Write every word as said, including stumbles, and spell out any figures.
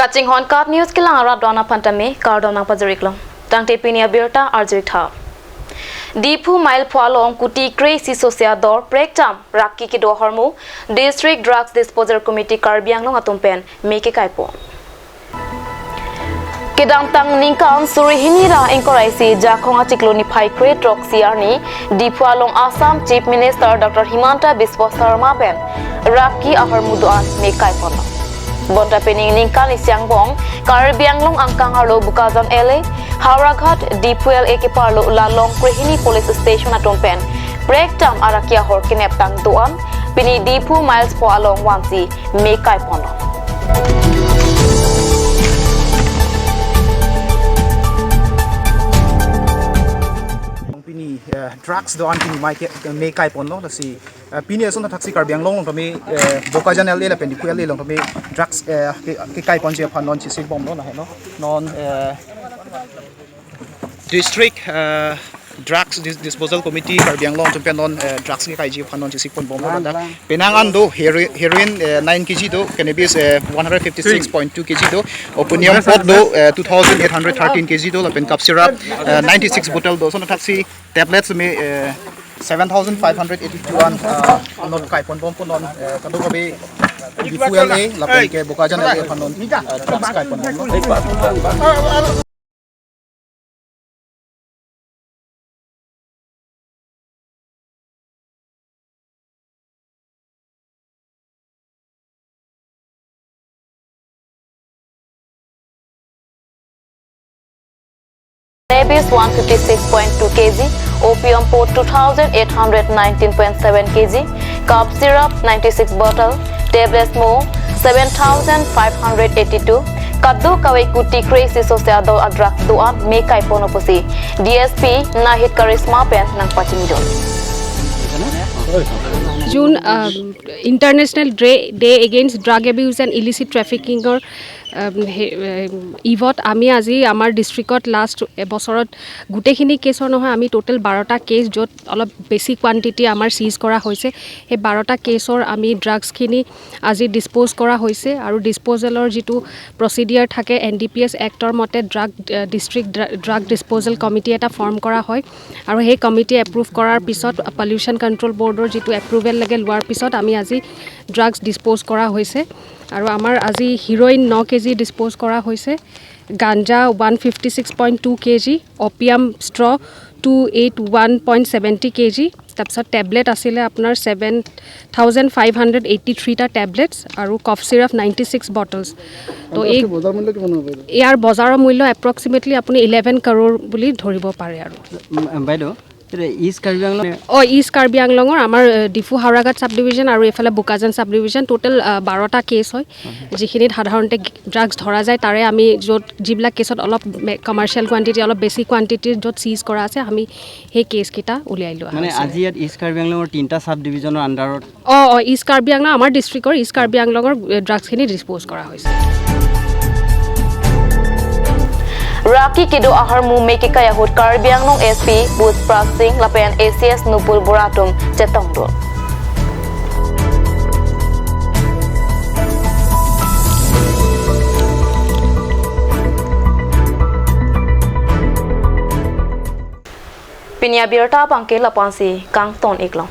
Kachinghon KAT News kelang arat do-an aphan tame kardom nangpajir-iklo. Tangte pini abirta arju-ik tha. Diphu mile pho along kuti kre-isi sose ador prekjam rakki kedo ahormu District Drugs Disposal Committee Karbi Anglong atum pen me kekaipon. Kedamtang ningkan suri hini ra ingkoi ra isi Jakhong achiklo niphai kre-throk-si arni Diphu along Assam Chief Minister Doctor Himanta Biswa Sarma pen rakki ahormu do-an me kaiponlo. Bonta pining ningkan isi angbong Karbi Anglong angkang arlo Bokajan L A, Howraghat Diphu L A keparlo Lalong krehini police station atum pen prekjam arakki ahor kenep tang do-an pini Diphu miles pho along vansi me kaiponlo. Pini, eh, drugs do-an pini mai ke, me kaiponlo, lasi, eh, pini ason thaksi Karbi Anglong along tame, eh, Bokajan L A lapen Diphu L A along tame drugs, eh, ke, kekaiponji aphan non chesik bomlo lahelo. Non, eh, District, eh, Drugs Dis-, Disposal Committee Karbi Anglong atum pen non, eh, drugs kekaiji aphan non chesik ponbomlo ladak. Penang an do hero-, heroin, eh, nine K G do, cannabis, eh, one hundred fifty-six point two K G do, opium pot do, eh, two thousand eight hundred thirteen K G do, lapen cough syrup, eh, ninety-six bottle do, ason thaksi tablets me, eh, seven thousand five hundred eighty-two an, eh, non kaiponbom pu non, eh, kadokave Diphu L A lapen ke Bokajan L A aphan non, eh, drugs kaiponbomlo. Cannabis one fifty-six point two K G, opium pot two thousand eight hundred nineteen point seven K G, cough syrup ninety-six bottle, tablets mo seven thousand five hundred eighty-two, kadokave kuti kre-isi sose ador adrugs do-an me kaiponlo pusi D S P Nahid Karishma pen nangpachinidun. June, um, International Day, Day Against Drug Abuse and Illicit Trafficking-ৰ, um, হে-, um, ইভত আমি আজি আমাৰ ডিষ্ট্ৰিক্টত লাষ্ট এবছৰত গোটেইখিনি কেছৰ নহয়, আমি টোটেল বাৰটা কেছ, য'ত অলপ বেছি কোৱাণ্টিটি আমাৰ চিজ কৰা হৈছে। সেই বাৰটা কেছৰ আমি ড্ৰাগছখিনি আজি ডিছপ'জ কৰা হৈছে আৰু ডিছপ'জেলৰ যিটো প্ৰচিডিয়াৰ থাকে, এন ডি পি এছ এক্টৰ মতে ড্ৰাগ, আহ, ডিষ্ট্ৰিক্ট ড্ৰা-, ড্ৰাগ ডিছপ'জেল কমিটি এটা ফৰ্ম কৰা হয় আৰু সেই কমিটিয়ে এপ্ৰুভ কৰাৰ পিছত, পলিউশ্যন কণ্ট্ৰল বৰ্ডৰ যিটো এপ্ৰুভেল লাগে, লোৱাৰ পিছত আমি আজি ড্ৰাগছ ডিছপ'জ কৰা হৈছে। আৰু আমাৰ আজি হিৰইন ন কেজি ডিছপ'জ কৰা হৈছে, ganja one fifty six point two KG, opium straw two eight one point seventy KG, তাৰপিছত টেবলেট আছিলে আপোনাৰ seven thousand five hundred eighty থ্ৰীটা টেবলেটছ আৰু cough syrup ninety six bottles. তো এই বজাৰ মূল্য কিমান হ'ব এইটো? ইয়াৰ বজাৰৰ মূল্য এপ্ৰক্সিমেটলি আপুনি ইলেভেন কৰোৰ বুলি ধৰিব পাৰে আৰু। উম, বাইদেউ, এইটো ইষ্ট কাৰ্বি আংলং? অ, ইষ্ট কাৰ্বি আংলঙৰ আমাৰ, এ, ডিফু হাওৰাঘাট ছাব ডিভিজন আৰু এইফালে বোকাজান ছাব ডিভিজন, টোটেল, আ, বাৰটা কেছ হয়। যিখিনিত সাধাৰণতে ড্ৰাগছ ধৰা যায়, তাৰে আমি য'ত যিবিলাক কেছত অলপ মে-, কমাৰ্চিয়েল কোৱাণ্টিটি, অলপ বেছি কোৱাণ্টিটিৰ য'ত চিজ কৰা আছে, আমি সেই কেছকেইটা উলিয়াই লোৱা মানে হৈছে। আজি ইয়াত ইষ্ট কাৰ্বি আংলঙৰ তিনিটা ছাব ডিভিজনৰ আণ্ডাৰত? অ, অ, ইষ্ট কাৰ্বি আংলং, আমাৰ ডিষ্ট্ৰিক্টৰ ইষ্ট কাৰ্বি আংলঙৰ, এ, ড্ৰাগছখিনি ডিছপ'জ কৰা হৈছে। Rakki kedo ahormu me kekai ahut Karbi Anglong S P Pushpa Singh lapen A C S Nupur Bora atum chetongdun. Pini abirta abangke lapu-ansi kangton-iklong.